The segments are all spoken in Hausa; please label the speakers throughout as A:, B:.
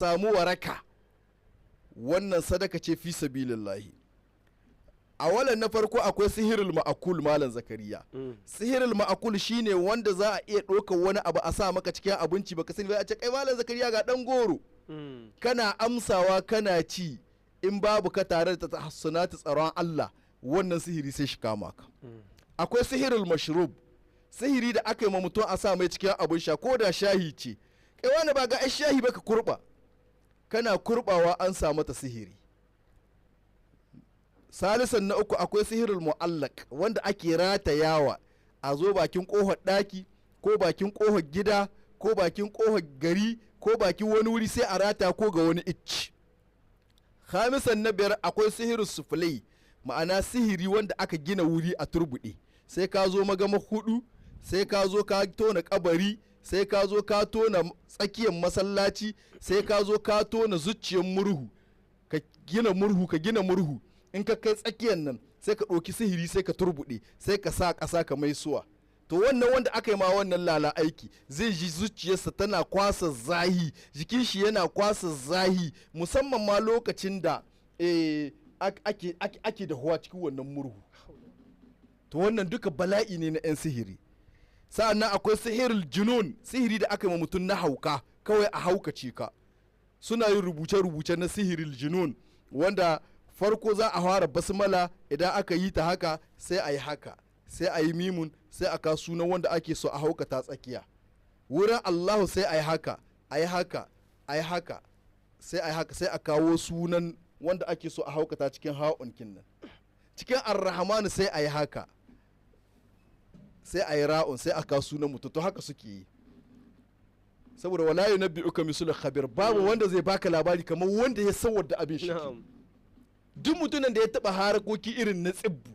A: Samu waraka. Wannan sadaka ce fi sabilillahi. A walan na farko akwai sihirul ma'akul, Malam Zakariya. Sihirul ma'akul shine wanda za a iya ɗaukar wani abu a sa maka cikin abinci baka sani ba, a ce, "Kai Malam Zakariya, ga ɗan goro." Kana amsawa kana ci, in babu ka tare da tahassunati, tsaron Allah, wannan sihiri sai shi kama ka. Akwai sihirul mashrub, sihiri da aka yi ma mutum a sa mai cikin abin sha, ko da shahi ce. "Kai wani, ba ga ai shahi ba," ka kurba, kana kurbawa an sa mata sihiri. Salisan na uku, akwai sihirul mu'allaq, wanda ake ratayawa a zo bakin kofar daki ko bakin kofar gida ko bakin kofar gari ko bakin wani wuri, sai a rata ko ga wani icci. Khamisan, na biyar, akwai sihirin sufulai, ma'ana sihiri wanda aka gina wuri a turbuɗe, sai ka zo magama hudu, sai ka zo ka tona kabari, sai ka zo ka tona tsakiyar masallaci, sai ka zo ka tona zuciyar murhu, ka gina murhu, ka gina murhu. In ka kai tsakiyar nan, sai ka ɗauki sihiri, sai ka turbuɗe, sai ka sa ƙasa ka mai suwa. To wannan wanda aka yi ma wannan lala aiki zai ji zuciyarsa tana kwasa zahi, jikin shi yana kwasa zahi, musamman ma lokacin da ake dahuwa cikin wannan murhu. To wannan duka bala'i ne na 'yan sihiri. Sa'annan akwai sihirul junun, sihiri da aka yi ma mutum na hauka, kawai a haukace ka. Suna yin rubuce-rubuce na sihirul junun, wanda farko za a fara basmala. Idan aka yi ta haka, sai a yi haka, sai a yi mimun, sai a ka sunan wanda ake so a haukata tsakiya wurin Allahu, sai a yi haka, a yi haka, a yi haka, sai a yi haka, sai a kawo sunan wanda ake so a haukata cikin ha'un kinnan. Cikin Arrahmanu sai a yi haka, sai a yi ra'un, sai a kawo sunan mutum. To haka suke yi, saboda wala yunabbi'uka mislu khabir, babu wanda zai baka labari kamar wanda ya san wadda abin shi. Duk mutumin da ya taba harakoki irin na tsibbu,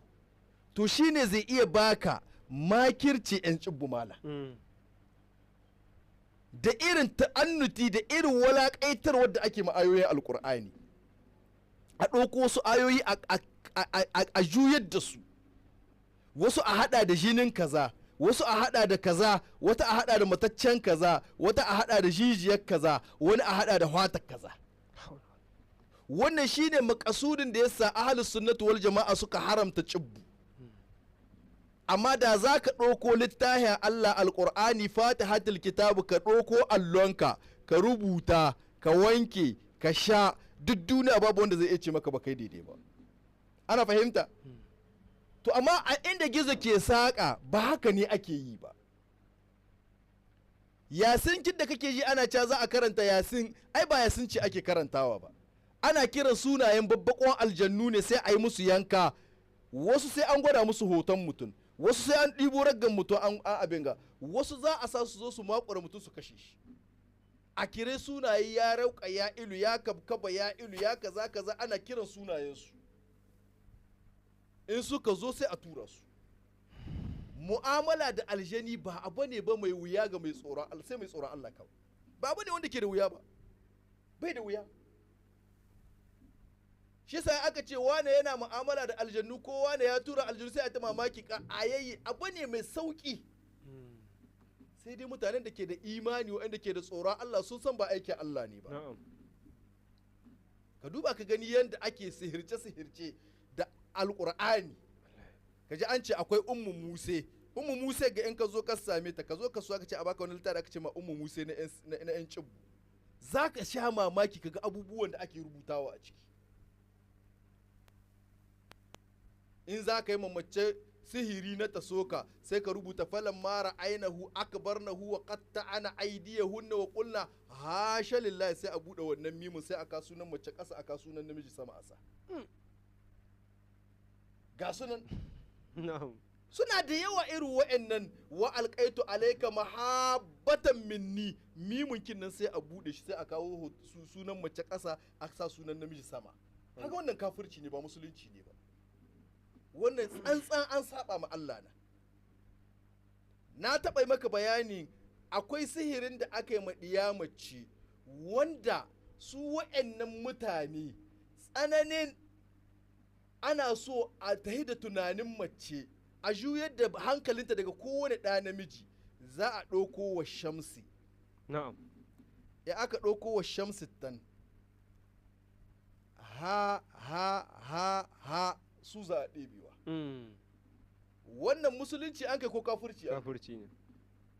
A: to shine zai iya baka makirci yan tsibbu mala da irin ta'annuti da irin walaƙaitar wadda ake ma ayoyin Alƙur'ani, a ɗauko wasu ayoyi a juyar da su, wasu a hada da jinin kaza, wasu a hada da kaza, wata a hada da mataccen kaza, wata a hada da jijiyar kaza, wani a hada da fatar kaza. Wannan shine makasudin da yasa Ahlus Sunnatu wal Jama'a suka haramta cibbu. Amma da za ka ɗauko littafin Allah, Alƙur'ani, Fatihatul Kitabu, ka ɗauko allonka, ka rubuta, ka wanke, ka sha, duk duniya babu wanda zai iya ce maka ba kai daidai ba. Ana fahimta? To amma a inda gizo ke saƙa, ba haka ne ake yi ba. Yasin kin da kake ji ana cewa za a karanta Yasin, ai ba Yasin ce ake karantawa ba. Ana kiran sunayen babbakon aljannu ne, sai a yi musu yanka. Wasu sai an gwada musu hoton mutum, wasu sai an ɗibo raggan mutum an abin ga, wasu za a sa su zo su makura mutum su kashe shi. A kire sunaye, ya rauka, ya ilu, ya kabkaba, ya ilu, ya kaza kaza, ana kiran sunayensu. In suka zo, sai a tura su. Mu'amala da aljani ba abu ne ba mai wuya ga mai tsoron Allah, sai mai tsoron Allah kawai. Ba abu ne wanda ke da wuya ba, bai da wuya. Shi sai aka ce wane yana mu'amala da aljannu ko wane ya tura aljannu, sai a ta mamaki ka ayayi. Abu ne mai sauki, sai dai mutanen da ke da imani, waɗanda ke da tsoron Allah, sun san ba aikin Allah ne ba. Ka duba ka gani yadda ake sihirce-sihirce da Alƙur'ani. Ka ji an ce akwai Ummu Muse. Ummu Muse ga in ka zo ka same ta, ka zo ka so aka ce a baka wani littafi aka ce ma Ummu Muse na yan cibbu, za ka sha mamaki kaga abubuwan da ake rubutawa a ciki. In za ka yi ma mace sihiri na tasoka, sai ka rubuta falan mara ainahu akbarnahu wa qatta'ana aydiyahunna wa qulna hasha lillahi. Sai a bude wannan mimun, sai aka sunan mace kasa, aka sunan namiji sama, asa ga sunan. Suna da yawa irin wa'annan. Wa alqaitu alayka mahabbatan minni, mimun kin nan sai a bude shi, sai a kawo sunan mace kasa, a sa sunan namiji sama. Kaga wannan kafirci ne, ba musulunci ne ba. Wannan tsantsan an saba ma Allah. Na taɓa yi maka bayani, akwai sihirin da aka yi ma ɗiya mace, wanda su wa'annan mutane tsananin ana so a tahi da tunanin mace, a juyar da hankalinta daga kowane ɗa namiji, za a ɗauko wa shamsi. Ya aka ɗauko wa shamsittan ha ha ha ha su za a ɗebewa. Wannan musulunci an kai ko kafurci?
B: Kafurci ne.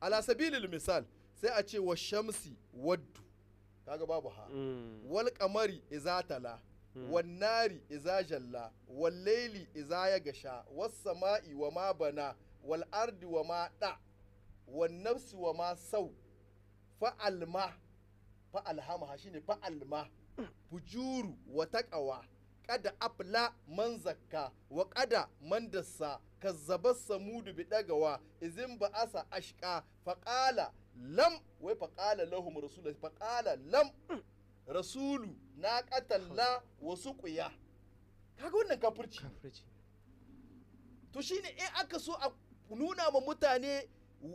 A: Ala sabilil misal, sai a ce wa shamsi waddu, kaga babu ha. Wal qamari iza tala, wan nari iza jalla, wal laili iza yagasha, was sama'i wa ma bana, wal ardi wa ma da, wan nafsi wa ma sau, fa'alma fa'alhamaha, shine fa'alma fujuru wa taqwa, kada afla man zakka wa kada man dassa, kazzabar samudu bi dagawa, izin ba'asa ashqa, faqala lam, wai faqala lahum rasul, faqala lam rasulu na qatalla wa suqiya. Kaga wannan kafirci. To shine in aka so a nuna ma mutane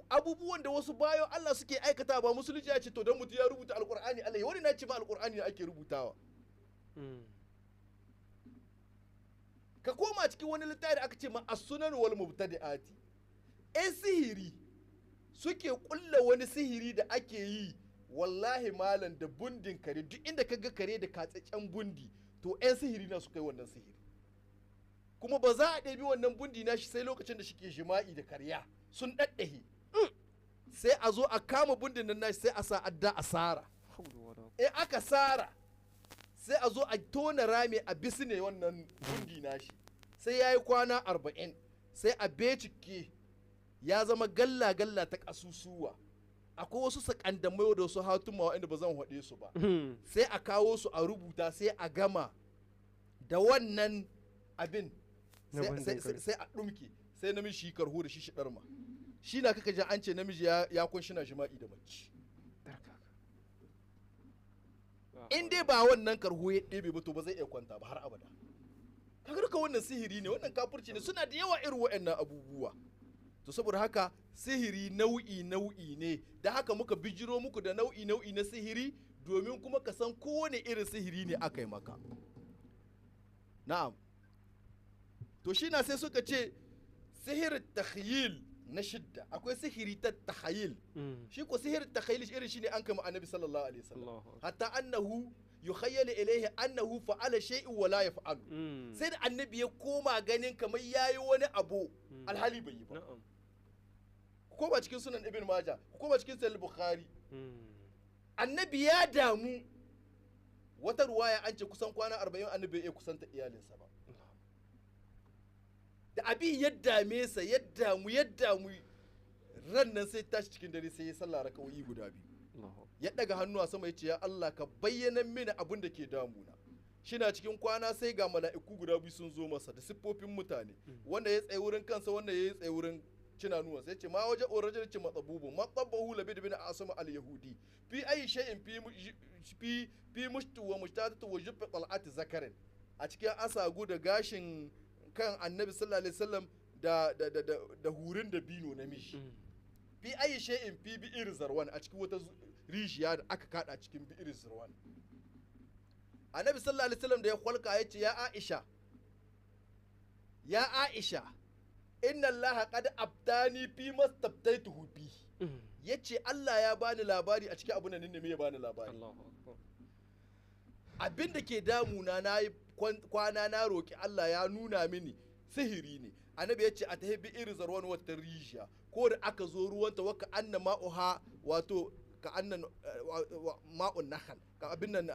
A: abubuwan da wasu bayo Allah suke aikata ba musulunci, ya ce to dan mutum ya rubuta alqur'ani, Allah wani na ce ma alqur'ani ne ake rubutawa. Ka koma cikin wani littafi da aka ce ma as-sunan wal mubtadi'ati, ɗan sihiri suke kulla wani sihiri da ake yi, wallahi malam, da bundin kare. Duk inda ka ga kare da katsaccen bundi, to ɗan sihiri na suka yi wannan sihiri. Kuma ba za a ɗebi wannan bundi na shi sai lokacin da shike jima'i da karya sun ɗaɗɗahe, sai a zo a kama bundin nan nashi, sai a sa adda a sara. In aka sara, sai a zo a tona rami a bisne wannan bundi nashi, sai ya yi kwana 40, sai a becike, ya zama galla-galla ta ƙasusuwa. Akwai wasu sakandamai da wasu hatuma waɗanda ba zan haɗe su ba, sai a kawo su a rubuta, sai a gama da wannan abin, sai a ɗumke, sai namiji shi karho da shi shi ɗarma. Shi na kaka ji an ce namiji ya kunshi na jima'i da mace. In dai ba wannan karho ya ɗebe ba, to ba zai iya kwanta ba har abada. Kaga duka wannan sihiri ne, wannan kafirci ne. Suna da yawa irin waɗannan abubuwa. To saboda haka sihiri nau'i nau'i ne, da haka muka bijiro muku da nau'i nau'i na sihiri, domin kuma ka san kowane irin sihiri ne aka yi maka. Na'am. To shi na sai suka ce sihirin takhyil na shidda, akwai sihiri ta takhayil. Shi ko sihirin takhyil irin shi ne an kama annabi sallallahu alaihi wasallam, hatta annahu yukhayyalu ilayhi annahu fa'ala shay'in wa la yaf'alu. Sai da annabi ya koma ganin kamar yayi wani abu, alhali bai yi ba. Ku koma cikin Sunan Ibn Majah, ku koma cikin Sahih Bukhari. Annabi ya damu. Wata ruwaya an ce kusan kwana 40 annabi ya kusanta iyalinsa ba. Da abin ya dame sa, ya damu, ya damu, ran nan sai tashi cikin dare, sai ya sallah raka'o'i guda biyu, ya daga hannu a sama, ya ce ya Allah, ka bayyana mini abin da ke damuna. Shina cikin kwana, sai ga mala'iku guda biyu sun zo masa da siffofin mutane, wanda ya tsaye wurin kansa, wanda ya tsaye wurin cinanuwa. Sai ce ma waje orajin ce matsabubu matsabahu labid bin asama al yahudi fi ayi shay'in fi fi fi mushtu wa mushtatu wa jubbi tal'ati zakarin, a cikin asagu da gashin kan annabi sallallahu alaihi wasallam da da da da hurin da bino namiji, fi ayi shay'in fi bi'ir zarwan, a cikin wata rijiya da aka kada cikin bi'ir zarwan. Annabi sallallahu alaihi wasallam da ya kwalka, ya ce ya Aisha, ya Aisha, inna Allah qad abtani fi mastabtaituhu bi. Yace Allah ya bani labari a cikin abun nan ne ya bani labari. Abin da ke damuna, na yi kwana na roki Allah, ya nuna mini sihiri ne. Annabi ya ce a tahi bi'ir zarwan, wata rijiya, ko da aka zo ruwanta, waka anna ma'uha, wato ka annan ma'un nahal, ka abin nan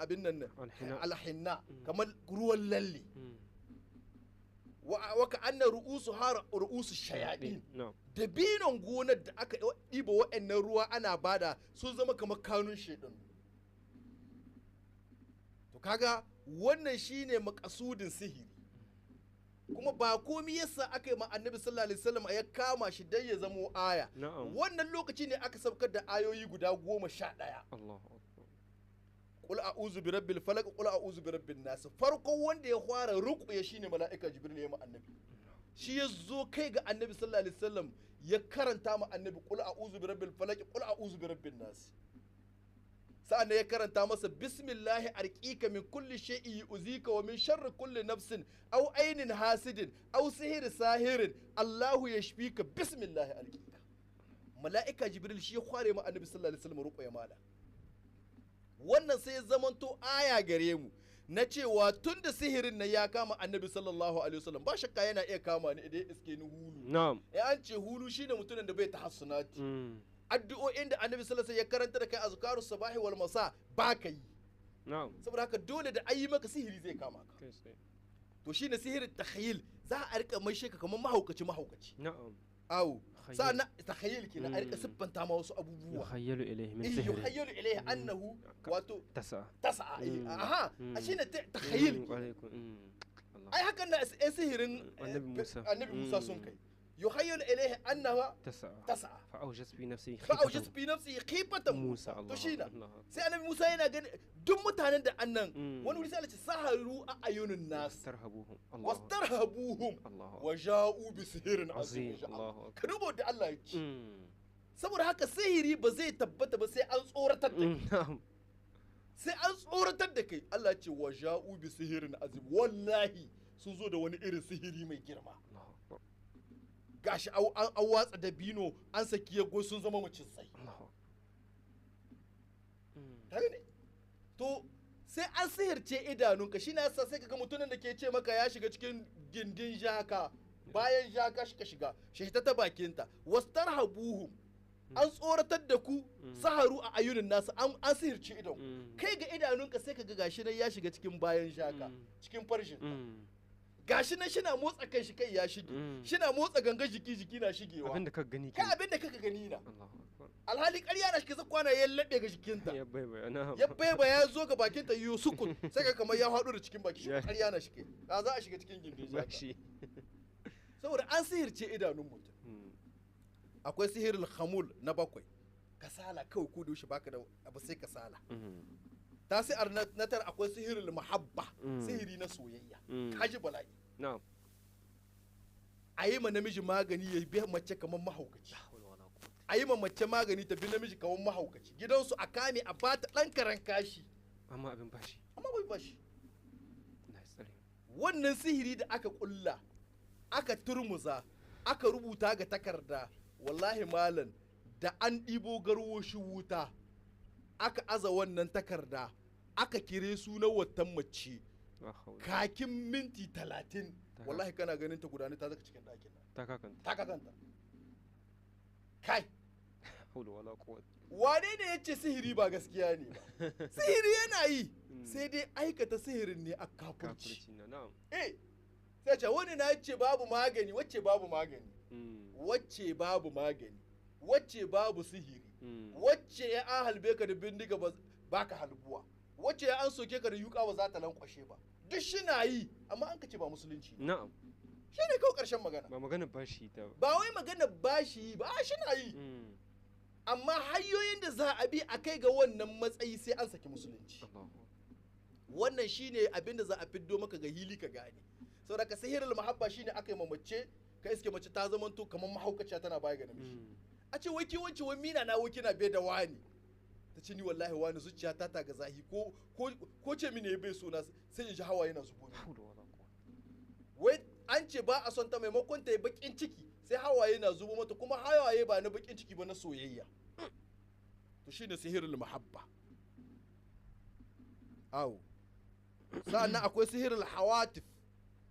A: alhinna, kamar ruwan lalle, waka anna ru'usu har ru'usu shayaɗin. Dabinon gonar da aka ɗiba wa'annan ruwa ana bada sun zama kamar kanun shaidan. To kaga wannan shine makasudin sihiri. Kuma ba komi yasa aka yi ma annabi sallallahu alaihi wasallam ya kama shi dan ya zamo aya. Wannan lokaci ne aka saukar da ayoyi guda 11. Qul a'udhu bi rabbil falaq, qul a'udhu bi rabbin nas. Farko wanda ya fara ruqya shine mala'ika Jibril ya ma annabi. Shi ya zo kai ga annabi sallallahu alaihi wasallam, ya karanta ma annabi qul a'udhu bi rabbil falaq, qul a'udhu bi rabbin nas. Sa'an ya karanta masa bismillahi arqika min kulli shay'in yu'zika wa min sharri kulli nafsin aw ainin hasidin aw sihiri sahirin Allahu yashfika bismillahi arqika. Mala'ika Jibril shi ya kware ma annabi sallallahu alaihi wasallam ruqya mala. Wannan sai ya zamanto aya gare mu na cewa tun da sihirin nan ya kama Annabi sallallahu alaihi wasallam, ba shakka yana iya kama ni idan iske ni hulu.
B: Na'am.
A: Ya an ce hulu shine mutumin da bai tahassunati. Addu'o'in da Annabi sallallahu alaihi wasallam ya karanta da kai azkaru sabahi wal masa ba ka yi.
B: Na'am.
A: Saboda haka dole da ayi maka sihiri zai kama ka.
B: Kai tsaye.
A: To shine sihirin takhayyul, za a rika mai sheka kamar mahaukaci mahaukaci.
B: Na'am.
A: Awo.
B: Khayyal.
A: Sa'annan takhayyul kenan a rika siffanta ma wasu abubuwa.
B: Yukhayyalu ilayhi min
A: Eh,
B: sihri.
A: yukhayyalu ilayhi annahu wato
B: Tasa.
A: tas'a. Aha, shine takhayyul.
B: Kwarai ko. Allah.
A: Ai hakan na yan sihirin
B: Annabi Musa.
A: Annabi Musa sun kai. Yukhayyalu ilayhi annaha
B: Tasa.
A: tas'a.
B: Fa awjas fi nafsihi
A: Fa awjas
B: khifatan.
A: fi nafsihi khifatan
B: Musa
A: To
B: Allah.
A: shine.
B: Allah.
A: Sai Annabi Musa yana gani duk mutanen da annan wani wuri sai Allah ce saharu a ayunun nas.
B: Wastarhabuhum. Allah.
A: Wastarhabuhum.
B: Allahu
A: Wa ja'u bi sihirin azim.
B: Azim. Allahu akbar.
A: Ka duba da Allah ya ce. Saboda haka sihiri ba zai tabbata ba sai an tsoratar da kai.
B: Na'am.
A: Sai an tsoratar da kai. Allah ce wa ja'u bi sihirin azim. Wallahi sun zo da wani irin sihiri mai girma.
B: Allahu akbar.
A: Gashi an watsa dabino an saki yago sun zama macizai.
B: Allahu akbar.
A: Ka gani? To sai an sihirce idanunka, shi na yasa sai kaga mutumin da ke ce maka ya shiga cikin gindin jaka, bayan jaka shi ka shiga shi ta bakinta, wastarhabuhum, an tsoratar da ku, saharu a ayunin nasu, an sihirce idon kai ga idanunka, sai kaga gashi nan ya shiga cikin bayan jaka, cikin farshin, gashi nan shina motsa kan shi, kai ya shige, shina motsa gangan jiki, jiki na shigewa.
B: Abinda ka gani
A: kai
B: kenan.
A: Abinda kaka gani na.
B: Allahu akbar.
A: Alhali ƙarya na shi kwana ya laɓe ga jikinta.
B: Ya baibai. Na'am.
A: Ya baiba ya zo ga bakinta yiwu sukun, sai ka kamar ya haɗu da cikin baki shi, ƙarya na shi kai ka za a shiga cikin gindin jaka.
B: Bashi.
A: Saboda an sihirce idanun mutum. Akwai sihirul khamul na bakwai, kasala kawai, ko da yaushe baka da abu sai kasala. Tasi'ar na tara akwai sihirul muhabba, sihiri na soyayya. Kaji bala'i.
B: Na'am.
A: A yi ma namiji magani ya bi mace kamar mahaukaci, a yi ma mace magani ta bi namiji kamar mahaukaci, gidansu a kame a bata ɗan karen kashi.
B: Amma abin bashi.
A: Amma bai bashi.
B: Allah ya tsare.
A: Wannan sihiri da aka kulla, aka turmuza, aka rubuta ga takarda, wallahi malam, da an ɗibo garwoshi wuta aka aza wannan takarda, aka kire sunan watan mace,
B: La hawla.
A: kakin minti 30,
B: Ta
A: wallahi kana ganin ta gudana ta zaka cikin ɗakin nan.
B: Ta kakanta.
A: Ta kakanta kai.
B: Hawla wala quwwata.
A: Wane ne ya ce sihiri ba gaskiya ne ba? Sihiri yana yi, sai dai aikata sihirin ne a kafurci.
B: Kafirci na, na'am.
A: Eh, sai ce wani na ce babu magani, wacce babu magani, wacce babu magani, wacce babu sihiri, wacce ya an halbe ka da bindiga ba ka halbuwa, wacce ya an soke ka da yuka ba za ta lankwashe ba, duk shi na yi, amma an ka ce ba musulunci ne.
B: Na'am.
A: Shi ne kawai ƙarshen magana.
B: Ba magana bashi ta ba.
A: Ba wai magana bashi ba, a shi na yi, amma hanyoyin da za a bi a kai ga wannan matsayi sai an saki musulunci.
B: Allahu.
A: Wannan shine abin da za a fiddo maka ga hili ka gane. Saboda ka sihirul mahabba shine aka yi ma mace, ka iske mace ta zamanto kamar mahaukaciya tana baya ga namiji. A ce wai ki wance, wai mina na, wai kina bai da wani, ta ce ni wallahi wani zuciya ta ta ga zahi, ko ko ko ce mini ya bai so na sai in ji hawaye na zubo mini.
B: Hawla wala quwwata.
A: Wai an ce ba a son ta, maimakon ta yi bakin ciki sai hawaye na zubo mata, kuma hawaye ba na bakin ciki ba, na soyayya. To shine sihirul mahabba. Awo, sa'annan akwai sihirul hawatif,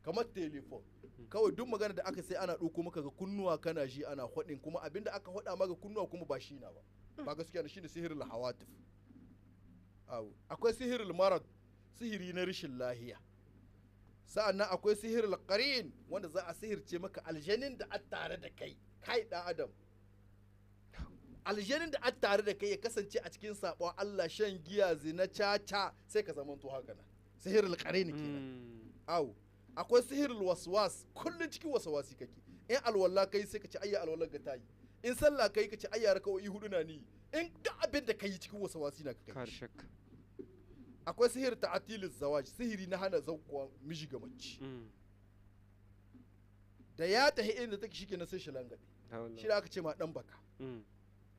A: kamar telefon, kawai duk magana da aka sai ana ɗauko maka ga kunnuwa kana ji ana hwadin, kuma abinda aka hwada maka kunnuwa kuma ba shi na ba, ba gaskiya ne, shine sihirul hawatif. Awo, akwai sihirul marad, sihiri na rashin lahiya. Sa'annan akwai sihirul qarin, wanda za a sihirce maka aljanin da a tare da kai, kai dan adam, aljanin da a tare da kai ya kasance a cikin sabon Allah, shan giya, zina, caca, sai ka zamanto haka nan, sihirul qarin kenan. Awo, akwai sihirul waswas, kullun cikin waswasi kake. In alwala kai sai ka ci ayya alwala ga tayi, in sallah kai ka ci ayya raka'o'i hudu na ni, in duk abin da kai cikin waswasi na ka kai
B: Kar
A: shi.
B: shakka.
A: Akwai sihir ta'atiliz zawaj, sihiri na hana zakkuwa miji ga mace, da ya tahi inda take shikenan sai shi langabe.
B: Hawla.
A: Shi da aka ce ma dan baka.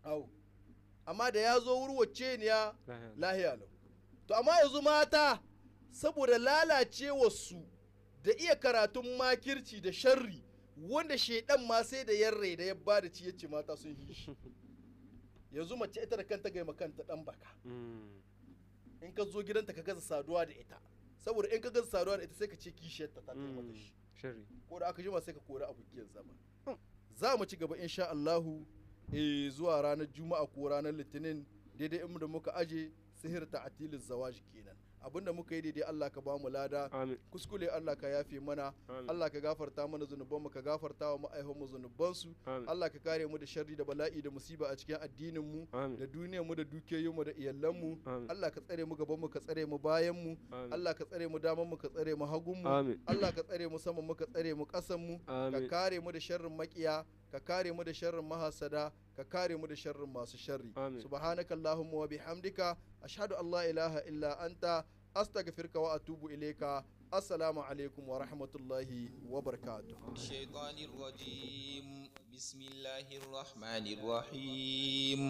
A: Awo, amma da ya zo wurwace ne ya
B: Lahiya.
A: Lahiya lau. To amma yanzu mata saboda lalacewarsu da iya karatun makirci da sharri, wanda shaidan ma sai da yarre da ya bada ci yace mata sun yi shi, yanzu mace ita da kanta gaima kanta dan baka. In ka zo gidanta ka gaza saduwa da ita, saboda in ka gaza saduwa da ita sai ka ce kishiyarta ta taimaka shi.
B: Sharri.
A: Ko da aka jima sai ka kori abokiyar zama. Za mu ci gaba insha Allahu zuwa ranar Juma'a ko ranar Litinin, daidai in da muka aje sihir ta'atilin zawaj kenan. Abinda muka yi daidai, Allah ka ba mu lada.
B: Amin.
A: Kuskure, Allah ka yafe mana.
B: Amin.
A: Allah ka gafarta mana zunubanmu, ka gafarta wa ma'aikanmu zunubansu.
B: Amin.
A: Allah ka kare mu da sharri da bala'i da musiba a cikin addinin mu
B: Amin.
A: da duniyar mu da dukiyoyin mu da iyalan mu.
B: Amin.
A: Allah ka tsare mu gaban mu, ka tsare mu bayan mu.
B: Amin.
A: Allah ka tsare mu daman mu, ka tsare mu hagun mu.
B: Amin.
A: Allah ka tsare mu saman mu, ka tsare mu kasan mu. Ka
B: Amin.
A: kare mu da sharrin makiya, ka kare mu da sharrin mahasada, ka kare mu da sharrin masu sharri.
B: Amin.
A: Subhanaka allahumma wa bihamdika, ashhadu an la ilaha illa anta, astaghfiruka wa atubu ilayka. Assalamu alaikum wa rahmatullahi wa barakatuh.
C: الشيطان الرجيم. بسم الله الرحمن الرحيم.